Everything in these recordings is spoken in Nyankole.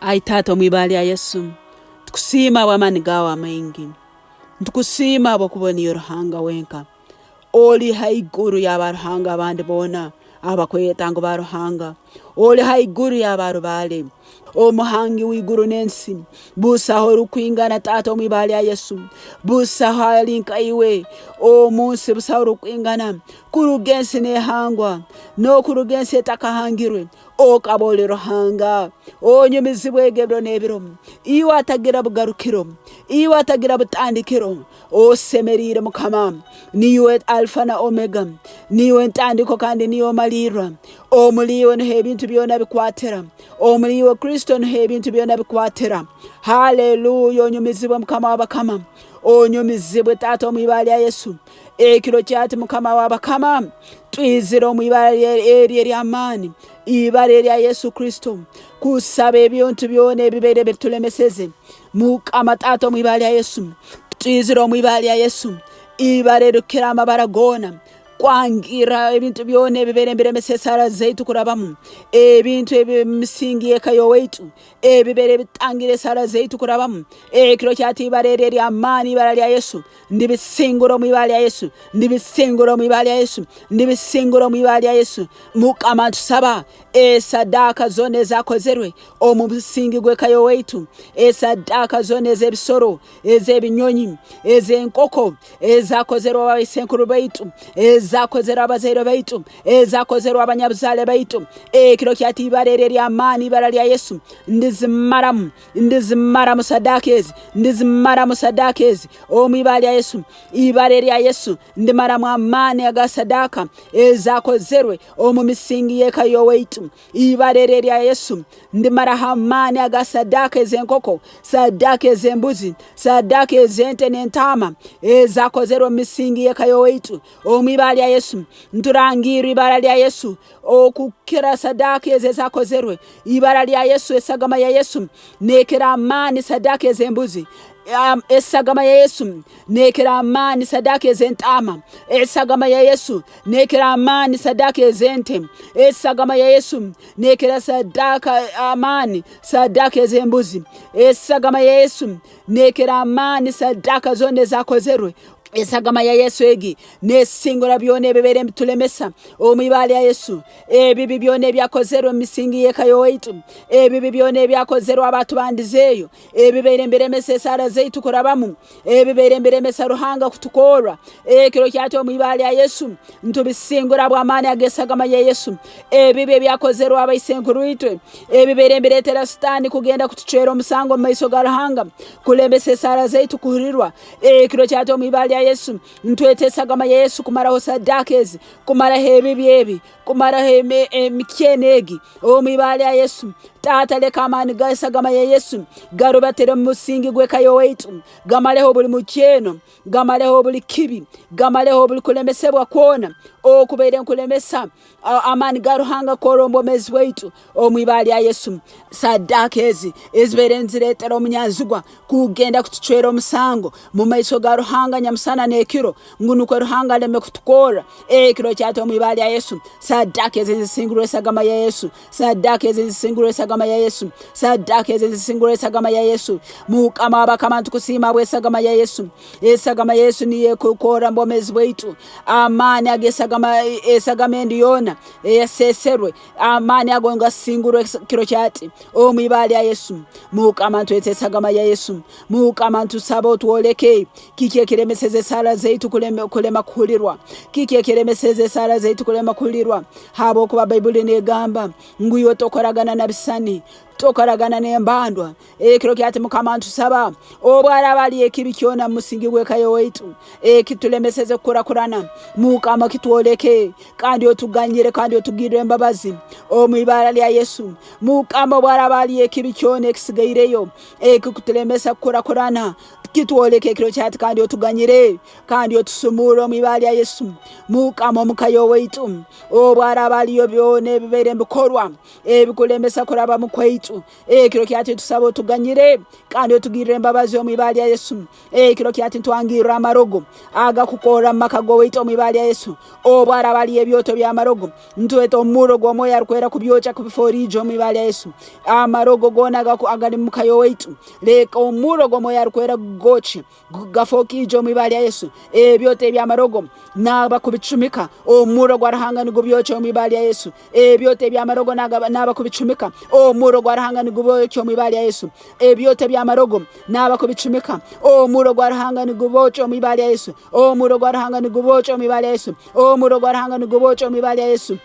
Ai Taata, omu ibara lya Yesu, tukusiima habw'amaani gaawe amaingi. Nitukusiima habwokuba niiwe Ruhanga wenka. Oli haiguru y'abaruhanga abandi boona abakweyeta ngu baruhanga. Oli haiguru y'abarubaale, Omuhangi w'iguru n'ensi. Busaho orukwingana Taata omu ibara lya Yesu. Busaho ali nka iwe omu nsi, busaho orukwingana. Kuruga ensi n'ehangwa, n'okuruga ensi etakahangirwe, Okaba oli Ruhanga, onyumizibwege ebiro n'ebiro, iwe atagira bugarukiro, iwe atagira butandikiro, osemeriire Mukama. Niiwe Alfa na Omega, niiwe ntandiko kandi niiwe omalirra. Omuli iwe nuho ebintu byona bikwatira, omuli iwe Kristo nuho ebintu byona bikwatira. Haleluya, onyumizibwe Mukama w'abakama, onyumizibwe Taata omu ibara lya Yesu. Ekiro kyati Mukama w'abakama, twizire omu ibara eri ery'amaani, ibara erya Yesu Kristo, kusaba ebintu byona ebibaire bitulemeseze. Mukama Taata, omu ibara lya Yesu, twizire omu ibara lya Yesu, ibara erikukira amabara goona, kwangira ebintu byona ebibaire nibiremesa esaara zaitu kurabamu, ebintu eby'emisingi y'eka y'owaitu, ebibaire bitangira esaara zaitu kurabamu. Ekiro kyati ibara eri ery'amaani, ibara lya Yesu, Ndibisingura omu ibara lya Yesu, ndibisingura omu ibara lya Yesu, ndibisingura omu ibara lya Yesu. Mukama ntusaba esadaaka zona ezakozerwe omu musingi gw'eka y'owaitu, esadaaka zona ez'ebisoro, ez'ebinyonyi, ez'enkoko, ezakozerwe abaisenkuru baitu, ezakozerwe abazaire baitu, ezakozerwe abanyabuzaale baitu. Ekiro kyati ibara eri ery'amaani, ibara lya Yesu, ndizimaramu. Ndizimaramu sadaaka ezi, ndizimaramu sadaaka ezi omu ibara lya Yesu. Ibara erya Yesu ndimaramu amaani aga sadaaka ezakozerwe omu misingi y'eka y'owaitu. Ibara eri erya Yesu ndimaraho amaani aga sadaaka ez'enkoko, sadaaka ez'embuzi, sadaaka ez'ente n'entaama ezakozerwe omu misingi y'eka y'owaitu. Omu ibara lya Yesu nturangirra ibara lya Yesu okukira sadaaka ezi ezakozerwe. Ibara lya Yesu, esagama ya Yesu nekira amaani sadaaka ez'embuzi. Esagama ya Yesu nekira amaani sadaaka ez'entaama. Esagama ya Yesu nekira amaani sadaaka ez'ente. Esagama ya Yesu nekira sadaaka amaani sadaaka ez'embuzi. Esagama ya Yesu nekira amaani sadaaka zona ezakozerwe. Esagama ya Yesu egi nesingura byona ebibaire nibitulemesa omu ibara lya Yesu. Ebibi byona ebyakozerwe omu misingi y'eka y'owaitu, ebibi byona ebyakozerwe abatubandizeeyo, ebibaire nibiremesa esaara zaitu kurabamu, ebibaire nibiremesa Ruhanga kutukorra, ekiro kyati omu ibara lya Yesu ntubisingura habw'amaani ag'esagama ya Yesu. Ebibi ebyakozerwe abaisenkuru itwe, ebibaire nibiretera Sitaani kugenda kutucwera omusango omu maiso ga Ruhanga, kulemesa esaara zaitu kuhurirwa, Ekiro kyati omu ibara lya Yesu ntweta esagama ya Yesu kumaraho sadaaka ezi, kumaraho ebibi ebi, kumaraho emikyeno egi omu ibara lya Yesu. Taata leka amaani g'esagama ya Yesu garubatire omu musingi gw'eka y'owaitu, gamaleho buli mukyeno, gamaleho buli kibi, gamaleho buli kulemesebwa kwona okubaire nkulemesa amaani ga Ruhanga kukora omu bwomeezi bwaitu omu ibara lya Yesu. Sadaaka ezi ezibaire nizireetera omunyanzigwa kugenda kutucwera omusango mu maiso ga Ruhanga nyamusana n'ekiro ngu nukwo Ruhanga aleme kutukorra ekiro kyati omu ibara lya Yesu. Sadaaka ezi nizisingurwa esagama ya Yesu. Sadaaka ezi nizisingurwa esagama ya Yesu. Sadaaka ezi nizisingurwa esagama ya Yesu. Mukama w'abakama nitukusiima habw'esagama ya Yesu. Esagama ya Yesu niyo ekukorra mu bwomeezi bwaitu. Amaani ag'esagama esagama endi yoona eyaseeserwe Amaani ago ngasingurwa ekiro kyati omu ibara lya Yesu. Mukama ntwete esagama ya Yesu. Mukama ntusaba otwoleke kiki ekiremeseze esaara zaitu kulema, kulema kuhulirwa. Kiki ekiremeseze esaara zaitu kulema kuhulirwa? Habwokuba Baibuli negamba ngu iwe tokoragana na bisani, tokoragana n'embandwa. Ekiro kyati Mukama ntusaba obu araaba ali ekibi kyona mu musingi gw'eka y'owaitu ekitulemeseze kukurakurana, Mukama kitwoleke kandi otuganyire kandi otugirre embabazi omu ibara lya Yesu. Mukama obu araaba ali ekibi kyona ekisigaireyo ekikutulemesa kukurakurana, Kitwoleke ekiro kyahati kandi otuganyire kandi otusumurre omu ibara lya Yesu. Mukama omuka y'owaitu, obu araaba aliyo byona ebibaire nibikorwa ebikulemesa kurabamu kwaitu, ekiro kyahati nitusaba otuganyire kandi otugirre embabazi omu ibara lya Yesu. Ekiro kyahati nitwangirra amarogo agakukorra omu maka g'owaitu omu ibara lya Yesu. Obu araaba aliyo ebyoto by'amarogo, nitweta omurro gw'Omwoyo Arukwera kubyokya kubifoora iju omu ibara lya Yesu. Amarogo goona agali omu ka y'owaitu, leka omurro gw'Omwoyo Arukwera gugokye gafooke iju omu ibara lya Yesu. Ebyoto eby'amarogo n'abakubicumika, omurro gwa Ruhanga nigubyokya omu ibara lya Yesu. Ebyoto eby'amarogo n'abakubicumika, omurro gwa Ruhanga nigubookya omu ibara lya Yesu. Ebyoto eby'amarogo n'abakubicumika, omurro gwa Ruhanga nigubookya omu ibara lya Yesu. Omurro gwa Ruhanga nigubookya omu ibara lya Yesu. Omurro gwa Ruhanga nigubookya omu ibara lya Yesu.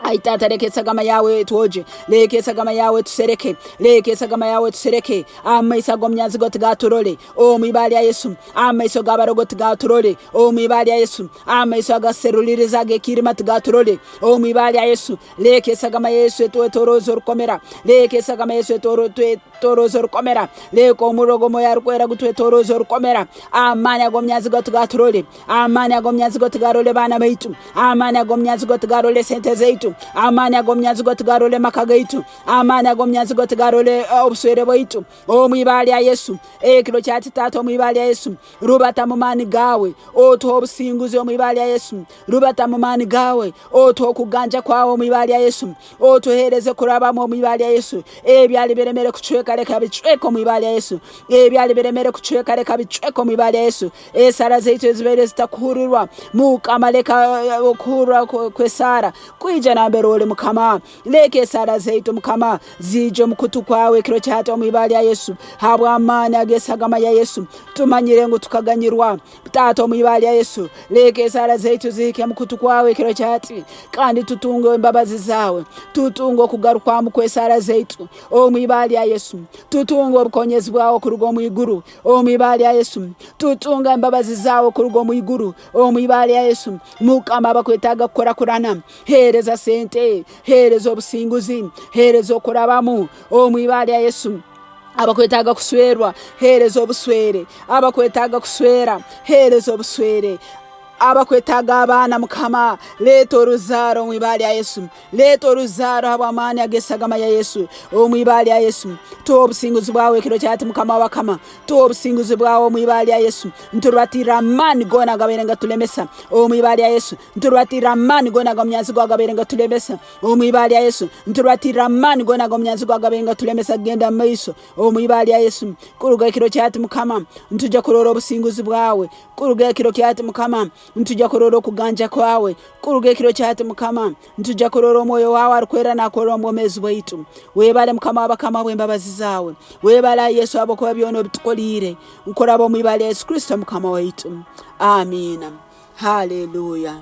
Ai Taata, leka esagama yawe etwogye, leka esagama yawe etusereke, leka esagama yawe etusereke. Amaiso ag'omunyanzigwa tigaturole omu ibara lya Yesu. Amaiso g'abarogo tigaturole omu ibara lya Yesu. Amaiso agaseruliriza ag'ekiirima tigaturole omu ibara lya Yesu. Leka esagama ya Yesu etwetoroze orukomera. Leka esagama ya Yesu etwetoroze orukomera. Leka omurro gw'Omwoyo Arukwera gutwetoroze orukomera. Amaani ag'omunyanzigwa tigaturole. Amaani ag'omunyanzigwa tigarole baana baitu. Amaani ag'omunyanzigwa tigarole sente zaitu. Amaani ag'omunyanzigwa tigarole maka gaitu. Amaani ag'omunyanzigwa tigarole obuswere bwaitu. Omu ibara lya Yesu, ekiro kyati Taata, omu ibara lya Yesu, rubata mu maani gaawe, otuhe obusinguzi omu ibara lya Yesu. Rubata mu maani gaawe, otuhe okuganja kwawe omu ibara lya Yesu. Otuheereze kurabamu omu ibara lya Yesu. Ebyali biremere kucweka leka bicweke omu ibara lya Yesu. Ebyali biremere kucweka leka bicweke omu ibara lya Yesu. Esaara zaitu ezibaire zitakuhurirwa, Mukama leka okuhurra kw'esaara kwija nambere oli Mukama. Leka esaara zaitu Mukama ziije omu kutu kwawe ekiro kyahati omu ibara lya Yesu. Habw'amaani ag'esagama ya Yesu tumanyire ngu tukaganyirwa. Taata omu ibara lya Yesu, leka esaara zaitu zihike omu kutu kwawe ekiro kyahati kandi tutunge embabazi zaawe, tutunge okugarukwamu kw'esaara zaitu omu ibara lya Yesu, tutunge obukonyezi bwawe kuruga omu iguru omu ibara lya Yesu, tutunge embabazi zaawe kuruga omu iguru omu ibara lya Yesu. Mukama abakwetaaga kukurakurana, heereza sente, heereza obusinguzi, heereza okurabamu omu ibara lya Yesu. Abakwetaaga kuswerwa, heereza obuswere. Abakwetaaga kuswera, heereza obuswere. Abakwetaaga abaana, Mukama, leeta oruzaaro omu ibara lya Yesu. Leeta oruzaaro habw'amaani ag'esagama ya Yesu, omu ibara lya Yesu. Tuha obusinguzi bwawe ekiro kyati, Mukama w'abakama. Tuha obusinguzi bwawe omu ibara lya Yesu. Niturubatirra amaani goona agabaire ngatulemesa omu ibara lya Yesu. Niturubatirra amaani goona ag'omunyanzigwa agabaire ngatulemesa omu ibara lya Yesu. Niturubatirra amaani goona ag'omunyanzigwa agabaire ngatulemesa kugenda mu maiso omu ibara lya Yesu. Kuruga ekiro kyati, Mukama, nitwija kurora obusinguzi bwawe. Kuruga ekiro kyati, Mukama, nitwija kurora okuganja kwawe. Kuruga ekiro kyati, Mukama, nitwija kurora Omwoyo wawe arukwera nakorra omu bwomeezi bwaitu. Webale Mukama w'abakama habw'embabazi zaawe. Webale ai Yesu habwokuba byona obitukoliire. Nkuraba omu ibara lya Yesu Kristo Mukama waitu. Amiina. Haleluya.